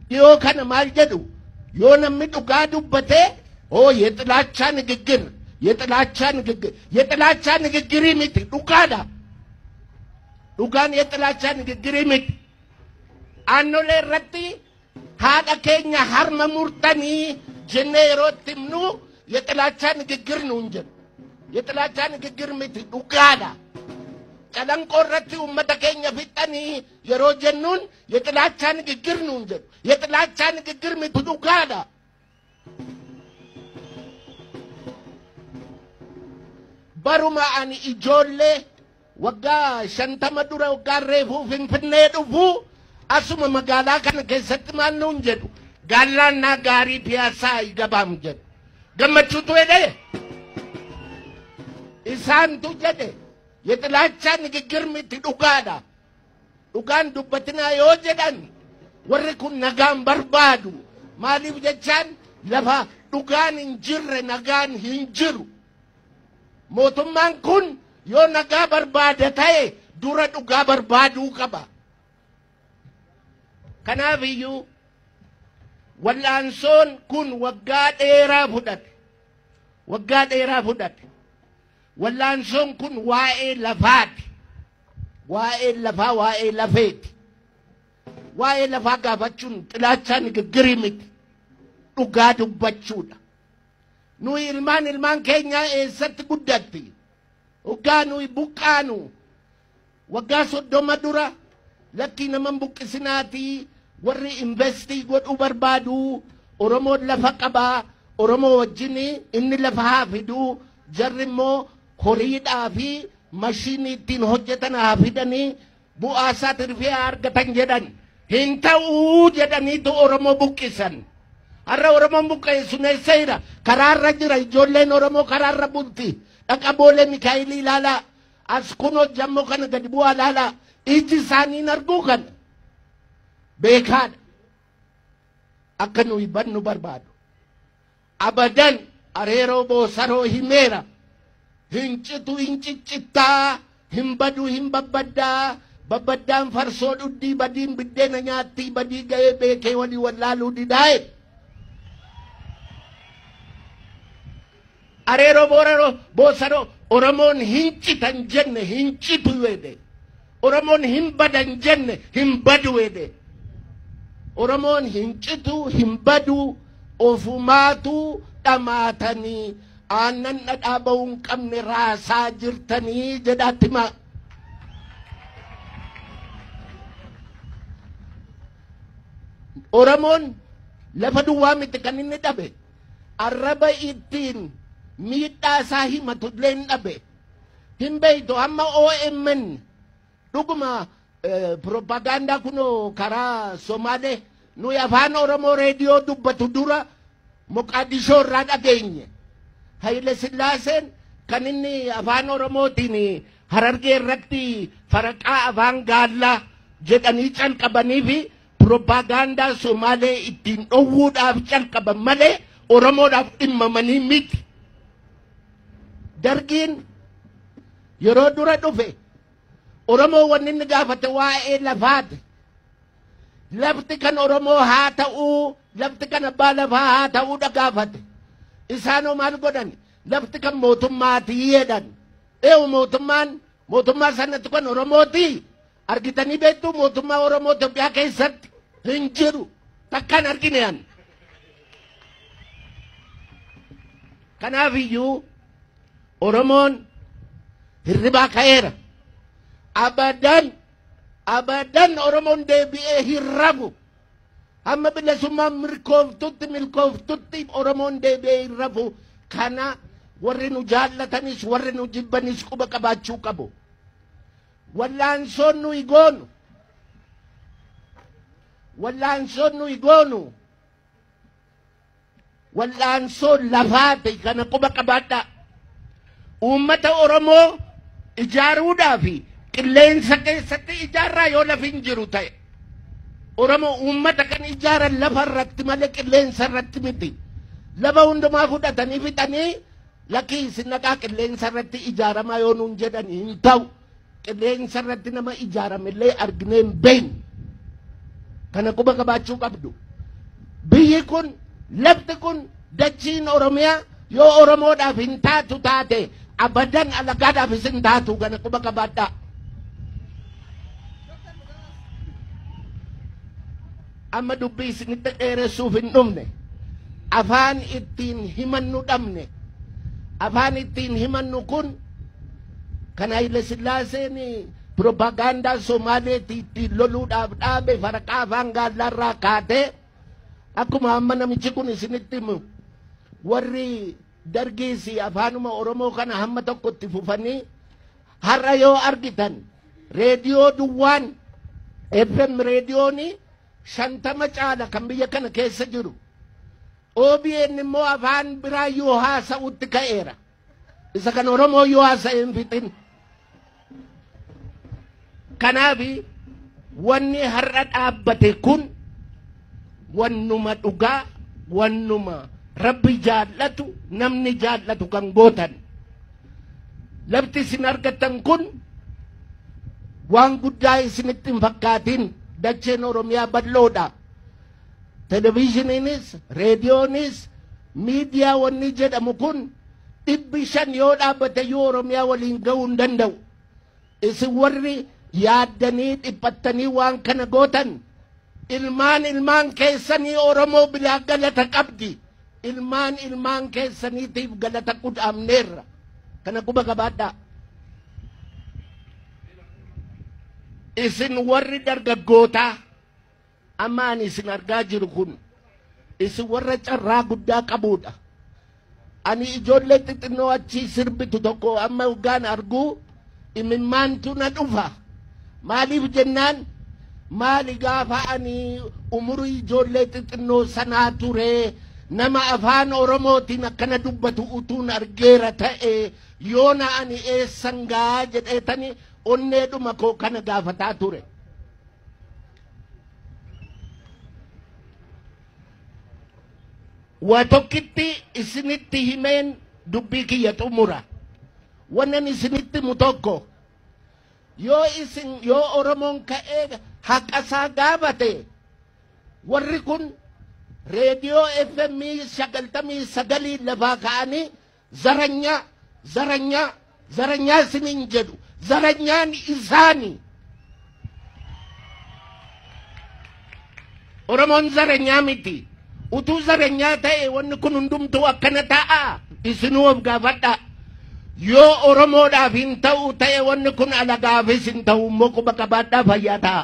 Dhiyoo kana maal jedhu yoo namni dhugaa dubbatee oo የጥላቻ ንግግር የጥላቻ ንግግር የጥላቻ ንግግር miti dhugaadha. Dhugaan የጥላቻ ንግግር miti. Aannolee irratti haadha keenya harma murtanii jennee yeroo itti himnu የጥላቻ ንግግር nuun jedhu. የጥላቻ ንግግር miti dhugaadha. Calanqoo irratti uummata keenya fixanii yeroo jennuun የጥላቻ ንግግር nuun jedhu. የጥላቻ ንግግር miti dhugaadha. Baruma ani ijoollee waggaa 50 dura waggaa reefuu Finfinnee dhufuu asuma magaalaa kana keessatti maal nuun jedhu gaallaannaa gaarii piyaasaa gabaam jedhu. Gammachuutu jedhe isaantu jedhe የጥላቻ ንግግር miti dhugaadha. Dhugaan dubbatinaa yoo jedhan warri kun nagaan barbaadu. Maaliif jechaan lafa dhugaan hin jirre nagaan hin jiru. Mootummaan kun yoo nagaa barbaada ta'e dura dhugaa barbaaduu qaba. Kanaaf iyyuu wal'aansoon kun waggaa dheeraa fudhate. Waggaa dheeraa fudhate. Wal'aansoon kun waa'ee lafaati. Waa'ee lafaa waa'ee lafeeti. Waa'ee lafaa gaafachuun xilaachaa nigiggirii miti. Dhugaa dubbachuudha. Nuyi ilmaan keenyaa eessatti guddatti? Waggaa nuyi buqqaanu waggaa 30 dura lakkii naman buqqisinaatii warri investii godhuu barbaadu Oromoon lafa qabaa Oromoo wajjin inni lafa haa fiduu jarri immoo horiidhaa fi mashiinii ittiin hojjetan haa fidanii bu'aa isaa tirfii haa argatan jedhan hin ta'uu jedhaniitu Oromoo buqqisan. Har'a Oromoon buqqeessu eessa jira? Karaarra jira. Ijoolleen Oromoo karaarra bulti. Dhaqa Boolee Mikaa'elii ilaalaa. As kunoo jammoo kana gadi bu'aa ilaalaa. Iji isaanii hin arguu kana. Beekaadha. Akka nuyi bannu barbaadu. Abadan areeroo boosaroo himeera. Hin citu hin ciccittaa. Hin badu hin babbaddaa. Babbaddaan farsoo dhuddii badiin biddeena nyaattii badii ga'ee beekee walii wallaaluu didaa'e. Areeroo booraroo boosaroo Oromoon hin citan jenne hin citu jedhe. Oromoon hin badan jenne hin badu jedhe. Oromoon hin citu hin badu ofumaatu dhamaatanii aannan dhadhaa ba'uu hin qabne raasaa jirtanii jedhaatti himaa. Oromoon lafa duwwaa miti kan inni dhabe. Arraba ittiin miidhaa isaa himatu illee hin dhabe. Hin beektu amma OMN dhuguma propagaandaa kunoo karaa Somaalee nuyi afaan Oromoo reediyoo dubbatu dura Moqaadishoo irraa dhageenye. Haile Sillaaseen kan inni afaan Oromootiin Harargee irratti faraqaa afaan gaallaa jedhanii calqabanii fi propagaandaa Somaalee ittiin dhowwuudhaaf calqaban malee Oromoodhaaf dhimmamanii miti. Dargiin yeroo dura dhufe Oromoo wanni inni gaafate waa'ee lafaati. Lafti kan Oromoo haa ta'uu, lafti kan abbaa lafaa haa ta'uudha gaafate. Isaanoo maal godhan? Lafti kan mootummaatii jedhan. Eewu mootummaan mootummaa sanatti kan Oromootii. Argitanii beektuu mootummaa Oromoo Itoophiyaa keessatti hin jiru. Takkaan argine an. Kanaaf iyyuu Oromoon hirribaa ka'eera. Abadan abadan Oromoon deebi'ee hin rafu. Hamma bilisummaan milkooftutti Oromoon deebi'ee hin rafu. Kana warri nu jaallatanis warri nu jibbanis quba qabaachuu qabu. Wallaansoon nuyi goonu. Wallaansoon nuyi goonu. Wallaansoo lafaati kana quba qabaadhaa. Uummata Oromoo ijaaruudhaaf qilleensa keessatti ijaarraa yoo lafi hin jiru ta'e. Oromoo uummata kan ijaaran lafa irratti malee qilleensa irratti miti. Lafa hundumaa fudhatanii fixanii lakkii isin dhaqaa qilleensa irratti ijaaramaa yoo nuun jedhan hin ta'u. Qilleensa irratti nama ijaarame illee arginee hin beeknu. Kana quba qabaachuu qabdu. Biyyi kun, lafti kun, dachiin Oromiyaa yoo Oromoodhaaf hin taatu taate, abadan alagaadhaafis hin taatu. Kana quba qabaadhaa. Amma dubbii isinitti dheeressuuf hin dhumne. Afaan ittiin himannu dhabne. Afaan ittiin himannu kun kan Haile Sillaaseen propagaandaa Somaaleetii ittiin loluudhaaf dhaabe, faraqaa afaan gaallaarraa kaatee, akkuma amma namichi kun isinitti himu, warri dargiis afaanuma Oromoo kana hamma tokko itti fufanii, har'a yoo argitan reediyoo duwwaan FM reediyooni 50 caala kan biyya kana keessa jiru. OBN immoo afaan biraa yoo haasa'utti ka'eera. Isa kan Oromoo yoo haasa'e hin fixin. Kanaaf wanni har'a dhaabbate kun wannuma dhugaa, wannuma Rabbi jaallatu, namni jaallatu kan gootan. Lafti isin argattan kun waan guddaa isinitti hin fakkaatin. Dacheen Oromiyaa bal'oodha. Televizhiniinis, reediyoonis, miidiyaa wanni jedhamu kun 500 yoo dhaabbate iyyuu Oromiyaa waliin ga'uu hin danda'u. Isin warri yaaddanii dhiphattanii waan kana gootan, ilmaan ilmaan keessanii Oromoo bilaa galata qabdi. Ilmaan ilmaan keessaniitiif galata qudhaamneerra. Kana quba qabaadhaa. Isin warri dargaggootaa amma ani isin argaa jiru kun, isin warra carraa guddaa qabuudha. Ani ijoollee xixinnoo achii sirbitu tokko amma hoggaan arguu imimmaantu na dhufa. Maaliif jennaan, maali gaafa ani umurii ijoollee xixinnoo sanaa ture nama afaan Oromootiin akkana dubbatu utuun argeera ta'e, yoona ani eessan gaa jedheetani onneedhuma koo kana gaafataa ture. Waa tokkitti isinitti himeen dubbii kiyya xumura. Wannan isinitti himu tokko, yoo isin, yoo Oromoon ka'ee haqa isaa gaafate, warri kun reediyoo FM 99 lafaa ka'anii zaranyaa, zaranyaa, zaranyaa isiniin jedhu. Zaranyaan isaani. Oromoon zaranyaa miti. Utuu zaranyaa ta'e wanni kun hundumtuu akkana ta'a? Isinuu of gaafadhaa. Yoo Oromoodhaaf hin ta'u ta'e, wanni kun alagaafis hin ta'u immoo quba qabaadhaa. Fayyaa ta'a.